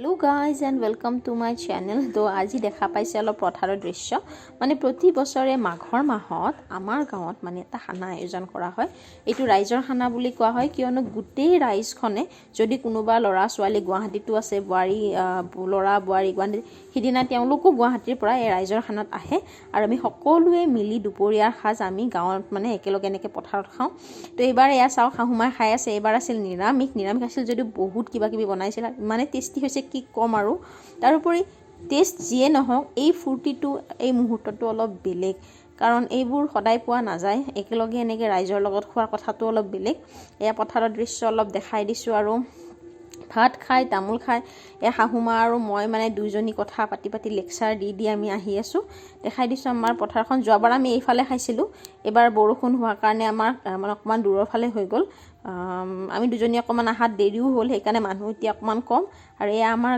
Hello guys and welcome to my channel. তো আজি দেখা পাইছে অলপ পথাৰৰ দৃশ্য। মানে প্ৰতি বছৰে মাঘৰ মাহত আমাৰ গাঁৱত মানে এটা খানা আয়োজন কৰা হয়। এইটো ৰাইজৰ খানা বুলি কোৱা হয়, কিয়নো গোটেই ৰাইজখনে, যদি কোনোবা ল'ৰা ছোৱালী গুৱাহাটীতো আছে, বোৱাৰী, ল'ৰা বোৱাৰী গুৱাহাটীত, সিদিনা তেওঁলোকো গুৱাহাটীৰ পৰা এই ৰাইজৰ খানাত আহে আৰু আমি সকলোৱে মিলি দুপৰীয়াৰ সাঁজ আমি গাঁৱত মানে একেলগে এনেকৈ পথাৰত খাওঁ। তো এইবাৰ এয়া চাওক, শাহুমাই খাই আছে। এইবাৰ আছিল নিৰামিষ। নিৰামিষ আছিল যদিও বহুত কিবা কিবি বনাইছিল, ইমানেই টেষ্টি হৈছে কি ক'ম আৰু। তাৰোপৰি টেষ্ট যিয়ে নহওক, এই ফূৰ্তিটো, এই মুহূৰ্তটো অলপ বেলেগ, কাৰণ এইবোৰ সদায় পোৱা নাযায়। একেলগে এনেকৈ ৰাইজৰ লগত খোৱাৰ কথাটো অলপ বেলেগ। এয়া পথাৰৰ দৃশ্য অলপ দেখাই দিছোঁ। আৰু ভাত খাই, তামোল খাই এই শাহুমা আৰু মই মানে দুইজনী কথা পাতি পাতি, লেকচাৰ দি দি আমি আহি আছোঁ। দেখাই দিছোঁ আমাৰ পথাৰখন। যোৱাবাৰ আমি এইফালে খাইছিলোঁ, এইবাৰ বৰষুণ হোৱাৰ কাৰণে আমাৰ মানে অকণমান দূৰৰ ফালে হৈ গ'ল। আমি দুজনী অকণমান অহাত দেৰিও হ'ল, সেইকাৰণে মানুহ এতিয়া অকণমান কম। আৰু এয়া আমাৰ